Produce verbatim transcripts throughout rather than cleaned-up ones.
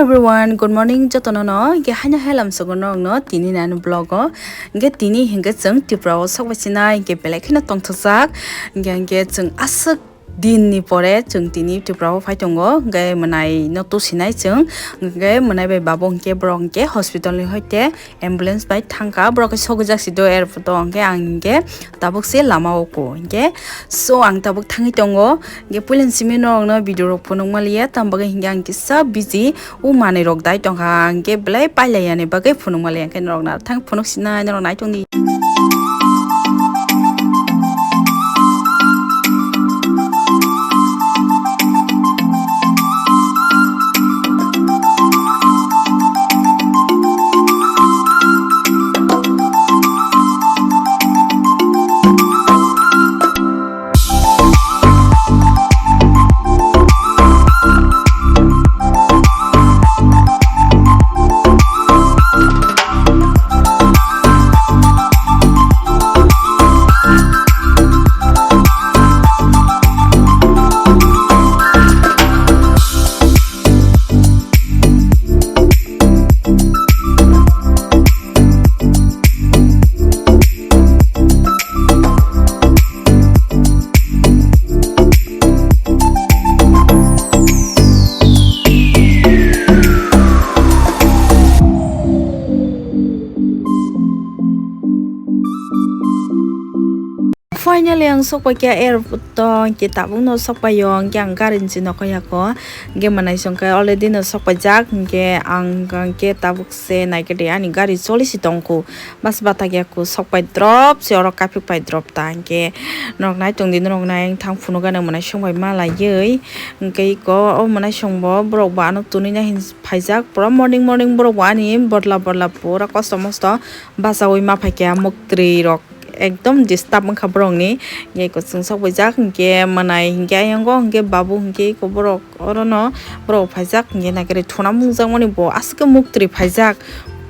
Everyone, good morning jotono no. Hingke haino helam sogo norok no tini nani vlog o. Hingke tini hingke chwng Tripura o sok bai sinai hingke belai kheno tongthokjak. Hingke hingke chwng aswk din ni pore chwng tini Tripura o phai tongo. Hingke mwnai no tusinai chwng. Hingke mwnai bai babu hingke borok hingke hospital ni hoite ambulance bai thangkha, borok khe sogwi jak si do airport o, hingke ang hingke tabuk se lama o ko hingke, so ang tabuk thangwi tongo, hingke puila simi norok no video rok phunuk maliya, tamo bagwi hingke ang kisa busy o manwi rok dai tongkha, hingke belai pailai yani bagwi phunuk maliya, hingke norok no thang phunuk sinai norok nai tongdi. Finally, ang sok pai kha airport o, hingke tabuk no sok pai o, hingke ang gari ni si nokha yako, hingke mwnai song khe already no sok pai jak, hingke ang, ang khe tabuk se nai khe de ani gari choli si tong kho, bus bathak yako sok pai drop se oro kaphik pai drop ta, hingke norok nai tong di, norok nai wng thang phunuk gana mwnai song bai ma laioi, hingke iko o mwnai song bo borok bo ano tonwi na hin phaijak, pura morning morning borok bo ani bodla bodla pura kosto mosto bachaui ma phai kha, muktwi rok ekdom disturb wngkha borokni. Hingke eko chwng sok bai jak, hingke mwnai hingke ayang o hingke babu hingke eko borok orono borok phaijak, hingke naikhe thuna mungjakmani bo aswk khe muktwi phaijak,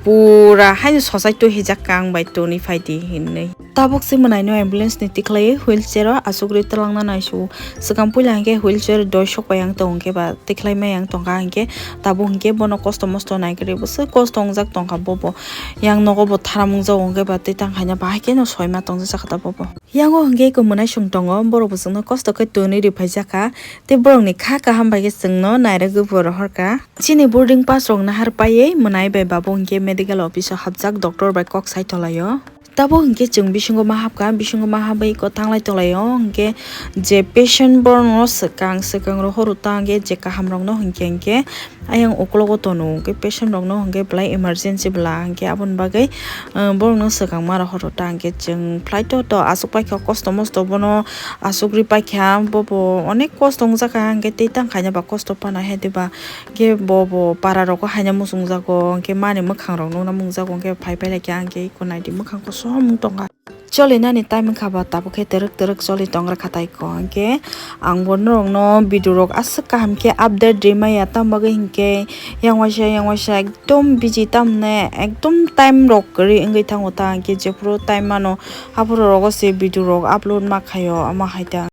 pura haino sochai twi hijak kang bai toni phaidi hinwi. Tabuk se mwnai no ambulance ni tikhlai wheelchair o asugri twlangna naisu. Swkang puila hingke wheelchair doi sok bai ang tongo, hingke ba tikhlai mai ang tongkha, hingke tabuk hingke bono kosto mosto naikhe bwswk kosto wngjak tongkha bobo. Yang nogo bo tharam wngjago, hingke ba tei tang khaina bahai khe no soima tongjago sakha ta bobo. Yango hingke eko mwnai song tongo, borok bo chwngno kosto khe twnwi riphaijak kha, tei borokni kha kaham bai khe chwngno nairwgwi bo rohor kha. Chini boarding pass rok nahar paiwi mwnai bai babu hingke medical office o hapjak, doctor bai kok sai tonglaio. Tabuk hingke chwng bisingo ma hapkha, bisingo ma hapwi eko tanglai tonglaio, hingke je patient borokno swkang swkang rohoro ta hingke je kaham rokno hingke hingke, ayang uklogo tono hwnkhe patient rokno hwnkhe belai emergency bwla hwnkhe aboni bagwi, ah, borokno swkang ma rohoro ta hwnkhe chwng flight o to aswk paikha kosto mosto bono aswk ri paikha bobo onek kosto wngjakha hwnkhe tei tang khaina ba kosto pana he diba hwnkhe bobo para rogo haina muchungjago hwnkhe mani mwkhang rok nukna mungjago hwnkhe phai phai laikha hwnkhe eko naidi mwkhang kosom wng tongkha. Choli nani time wngkha ba tabuk khe twrwk twrwk choli tongra kha tai ko hwnkhe ang bo norok no video rok aswk kaham khe update ri maya tamo bagwi hwnkhe yang waisa yang waisa ekdom busy tamne ekdom time rok kwrwi wngwi thango ta hwnkhe jephuru time mano aphuru rogo se video rok upload ma khaio omo hai ta.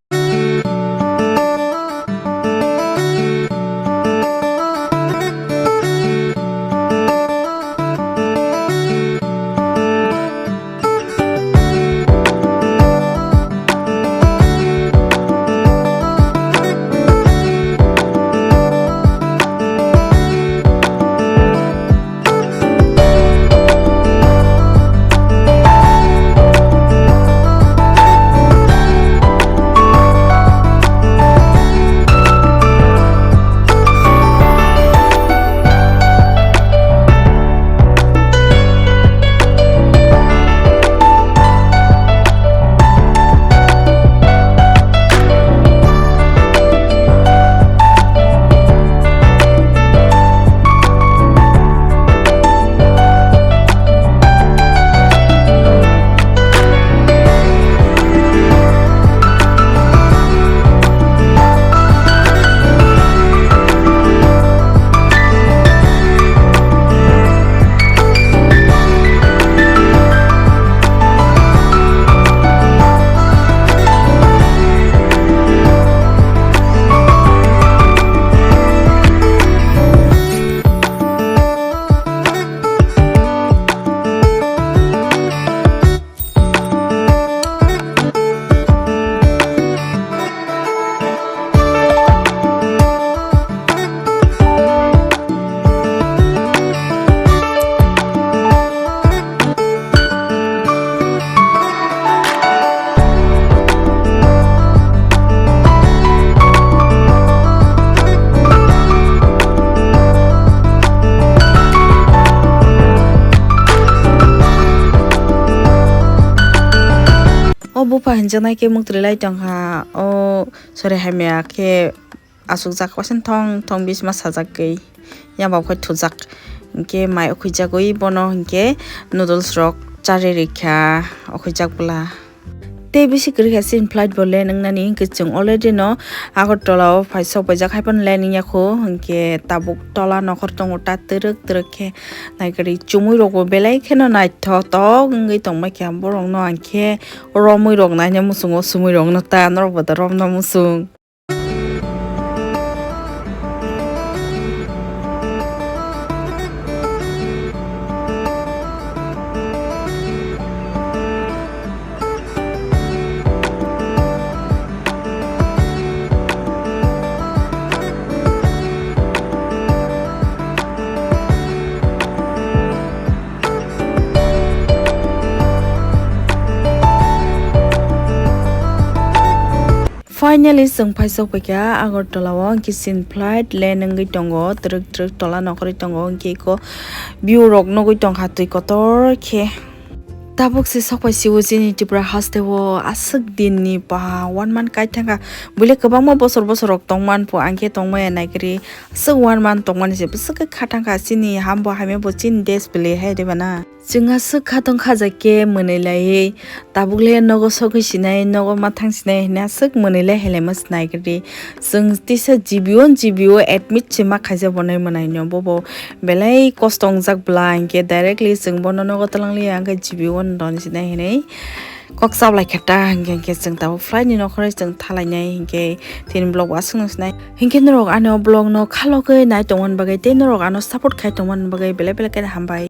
O bupha hinjaknai khe muktwrwi lai tongkha, o sori hamya khe asukjak, waisa thong thong bisma sajagwi yaba okhai thujak. Hinkhe mai okhuijagwi bono hinkhe noodles rok charwi rikha, okhuijak bwla. Tei bisi kwrwikha chini flight bo land wngnani, hinkhe chwng already no Agartala o phai sok paijak, haiphano land wngya kho, hinkhe tabuk tola nokhor tongo ta twrwk twrwk khe. Naikwrwi chumui rok bo belai kheno naithotok wngwi tongbaikha borok no, ang khe romwi rok naina muchungo, sumui rok no ta norok bo da romna muchung. Finally, chwng phaisok paikha Agartala o, hinkhe chini flight land wngwi tongo, twrwk twrwk tola nokhorwi tongo, hinkhe eko view rok nugwi tongkha twi kotor khe. Tabuk se sokpai sio chini Tripura haste o, aswk din ni ba one month kai thangkha, buile kwbangma bosor bosor rok tongman pho, ang khe tongmaya naikwrwi aswk one month tongmani se bwswk khe kha thangkha, chini ham bo hamya bo chini desh bwle hai de bana. Chwng aswk khatong khajak khe mwnwi laiwi, tabuk le nogo sogwi sinai, nogo ma thang sinai hwnwi aswk mwnwi le helaima sinai kwrwi. Chwng tisa G B O, G B O admit se ma khaijak bo nai mwnai no, bobo belai kosto wngjak bwla, hinkhe directly chwng bono nogo twlang liya, hinkhe G B O no roni sinai hwnwi kok chablai khe ta, hinkhe, hinkhe chwng tabuk flight ni nokhorwi chwng thalainai, hinkhe tini vlog bo aswk nung sinai. Hinkhe norok ano vlog no khalogwi nai tongmani bagwi tei norok ano support khai tongmani bagwi belai belai khe hambai.